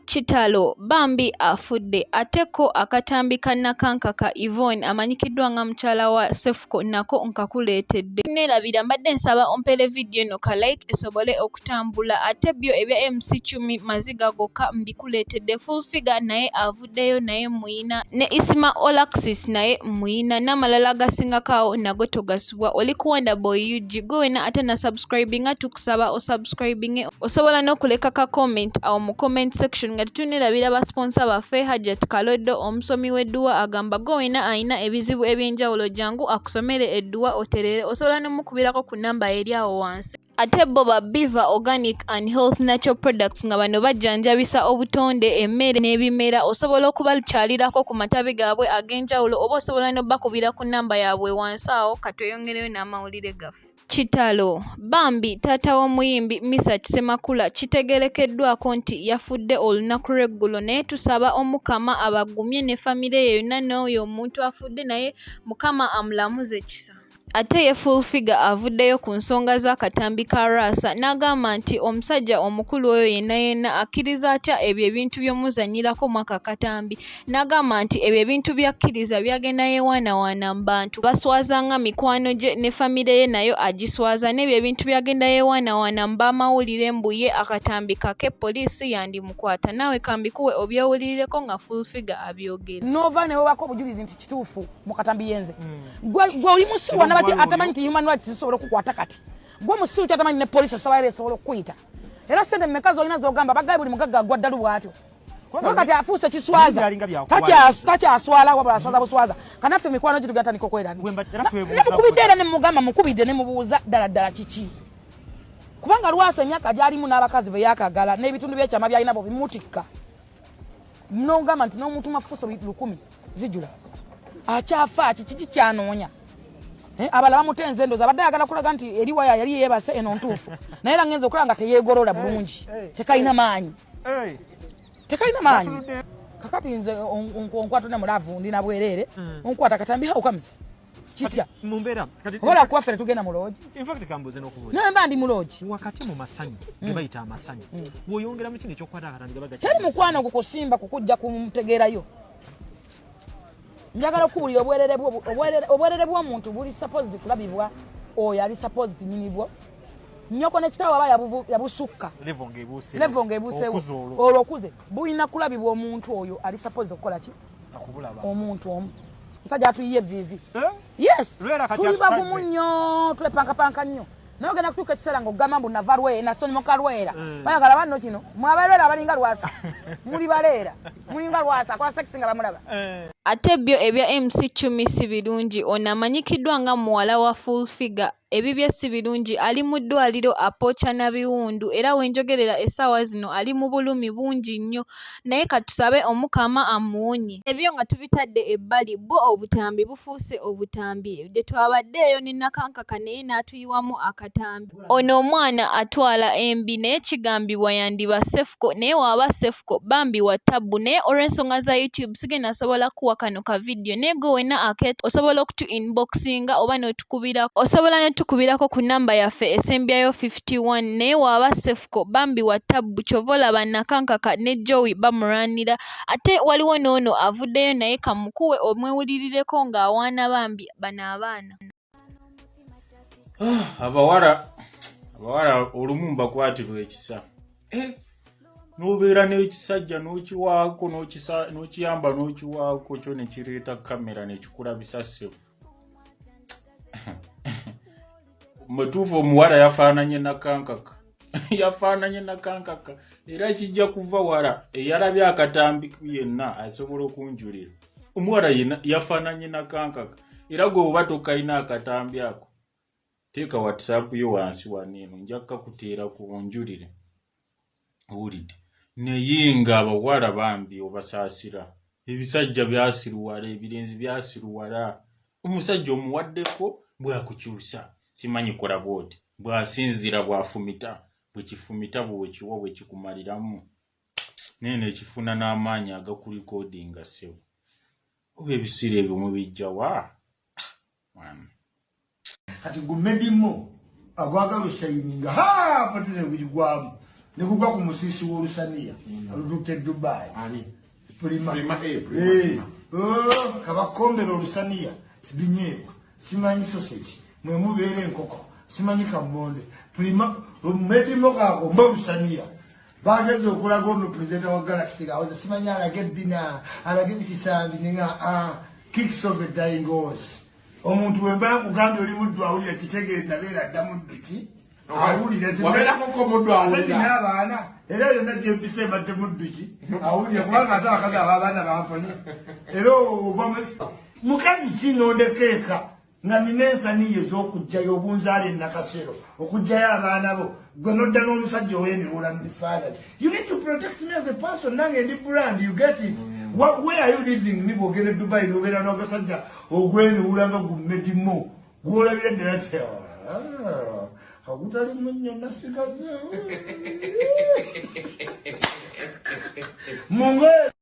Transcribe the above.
Kitalo! Bambi afudde. Ate ko akatambi ka Nakankaka Yvonne amanyikiddwa nga mukyala wa Cephco nako nkakuleetedde. Nneerabira mbadde nsaba ompeere vidiyo eno ka like esobole okutambula. Ate byo ebya MC Chumi maziga gokka mbikuleetedde. Full Figure naye avuddeyo naye mmuyina ne Isma Olaxess naye mmuyina n'amalala agasingako awo nago togasubwa. Oli ku Wonder Boy UG gwe wenna atannasubscribinga tukusaba osubscribinge. Osobola n'okuleka ka comment awo mu comment section nga tetunnerabira ba sponsor baffe Hajjat Kaloddo omusomi w'edduwa agamba gwe wenna alina ebizibu eby'enjawulo jangu akusomere edduwa otereere osobola n'omukubirako ku nnamba eri awo wansi. Ate bo ba Beaver Organic and Health Natural Products nga bano bajjanjabisa obutonde, emmere n'ebimera. Osobola okubakyalirako ku matabi gaabwe ag'enjawulo oba osobola n'obakubira ku nnamba yaabwe wansi awo. Katweyongereyo n'amawulire gaffe. Kitalo! Bambi taata w'omuyimbi Mesach Ssemakula kitegeerekeddwako nti yafudde olunaku lw'eggulo naye tusaba Omukama abagumye ne famire ye yonna n'oyo omuntu afudde naye Mukama amulamuze kisa. Ate ye Full Figure avuddeyo ku nsonga z'akatambi ka Lwasa n'agamba nti omusajja omukulu oyo yenna yenna akkiriza atya ebyo ebintu by'omuzannyirako mu ako akatambi n'agamba nti ebyo ebintu by'akkiriza by'agenda yeewaanawaana mu bantu baswaza nga mikwano gye ne famire ye nayo agiswaza n'ebyo ebintu by'agenda yeewaanawaana mu b'amawulire mbu ye akatambi kake poliisi yandimukwata naawe kambikuwe obyewulirireko nga Full Figure abyogera. Nova newebako obujulizi nti kituufu mu katambi yenze gwe oli musiru wanabati atamanyi nti human rights zisobola okukwata kati gwe musiru kyatamanyi ne poliisi osobola esobola okukuyita era sente mmeka zolina zogamba bagaye buli mugagga agwa ddalu bwatyo kuba kati afuuse kiswaza takyaswala wabula aswaza buswaza kanaffe mikwano gye tugenda tandika okweraninemukubidde era nemugamba mukubidde nemubuuza ddala ddala kiki kubanga lwasa emyaka gyalimu n'abakazi beyakagala n'ebitundu byekyama byalina bo bimutikka nogamba nti n'omuntu mafuso lukumi zijula akyafa ki kiki kyanoonya eh, abala bamutenze endozi abadde ayagala kulaga nti eri waya yali yebase eno ntuufu naye era ngenza okulaba nga teyegolola bulungi eh, eh, tekalina maanyi tekalina maanyi kakati nze onkwata ne mulavu ndi nabwereere onkwata katambi how comes kitya mumbeera oba kuba ffe tugenda mu loogi naye mba ndi mu loogi wakati mu masanyu mm. gebayita amasanyu mm. woyongera mu kino ekyokukwata akatambi gabaga teri mukwano gukusimba kukujja kumutegeerayo njagala okukubulira obwerere bw'omuntu buli supposed kulabibwa oyo ali supposed nyini bwo nyoko ne kitaawo aba yabusukka levo ng'ebuusewo olwo okuze bulina kulabibwa omuntu oyo ali supposed okukola ki omuntu omu musajja atuyiye vivi eh? Yes, tuli bagumu nnyo, twepankapanka nnyo naye ogenda kutuuka ekiseera ngaogamba mbu nava lwera nasonimoka lwera eh. Bayagala banno kino mwabalwera abalinga Lwasa muli baleera mulinga Lwasa akola sekisi nga bamulaba eh. Ate byo ebya MC Chumi si birungi. Ono amanyikiddwa nga muwala wa Full Figure ebibye si birungi ali mu ddwaliro apooca na biwundu era we njogerera essaawa zino ali mu bulumi bungi nnyo naye katusabe Omukama amuwonye. Ebyo nga tubitadde ebbali, bwo obutambi bufuuse obutambi. Gye twabadde eyo ne Nakankaka naye n'atuyiwamu akatambi. Ono omwana atwala embi naye kigambibwa yandiba Cephco naye waba Cephco bambi wa ttabbu naye olw'ensonga za YouTube sigenda sobola kukuwa kano ka video naye gwe wenna akeetaaga osobola okutu inboxinga oba n'otukubirako osobola n'otukubirako ku nnamba yaffe esembyayo 51 naye waba Cephco bambi wa ttabbu ky'ova olaba Nakankaka ne Joey bamulwanira ate waliwo n'ono avuddeyo naye kamukuwe omwewulirireko ng'awaana bambi bano abaana. Ah, abawala abawala olumu mbakwatirwa ekisa eh, nobeera n'ekisajja n'okiwaako n'okiyamba n'okiwaako kyo ne kireeta kamera nekikulabisa ssebo mutuufu omuwala yafaananye nakankaka yafaananye nakankaka era kijja kuva wala eyalabye akatambi yenna asobola okunjulira omuwala yena yafaananye nakankaka era gwe oba tokalina akatambi ako teeka whatsapp yo wansi wano eno nja kukakuteera ku onjulire owulidde naye nga abawala bambi obasaasira ebisajja byasiruwala ebirenzi byasiruwala omusajja omuwaddeko bwakukyusa simanyi kola bwoti bwasinzira bwafumita bwekifumita bwekiwa bwekikumaliramu naye nekifuna n'amaanyi agakulikodinga ssebo oba ebisiira ebyo mubijjawa ah, mwana Kati gumedimu agwagala oshayininga ha patine kugigwamu. Ne gugwa ku musiisi w'olusaniya alututte Dubai. Prima. Prima, Prima, Eh, oh, kabakombera olusaniya, binyeebwa, simanyi sausage, mwe mubeera enkoko, simanyi kamonde. Prima medimo kakomba olusaniya. Bagenze okulaga ono pulezidenti wa Galaxy ng'awoza simanyi alage ebbina, alage ebikisambi, ninga kicks of a dying horse. Omuntu wemba nkugambye oli muddu awulira, kitegeere nabeera dda muddu ki awulira. Wabeerako ko muddu awulira. Nina abaana, era yonna gyempisa ebadde muddu ki awulira, kubanga ate abakazi ababaana bamponye. Era ova mukazi ki nondeka eka nga nina ensaniya ez'okugjayo obunzaala enakasero okugjayo abaana bo, gwe nodda n'omusajja ow'emiwula mu bifaananyi? You need to protect me as a person. Nange ndi brand, you get it? Where are you leaving me? Bwogenda e Dubai nobeera n'ogasajja ogw'emiwula nga gumedimo, gwolabira ddala ti "Ah, agutali munnyo nasigaze mu ngoye."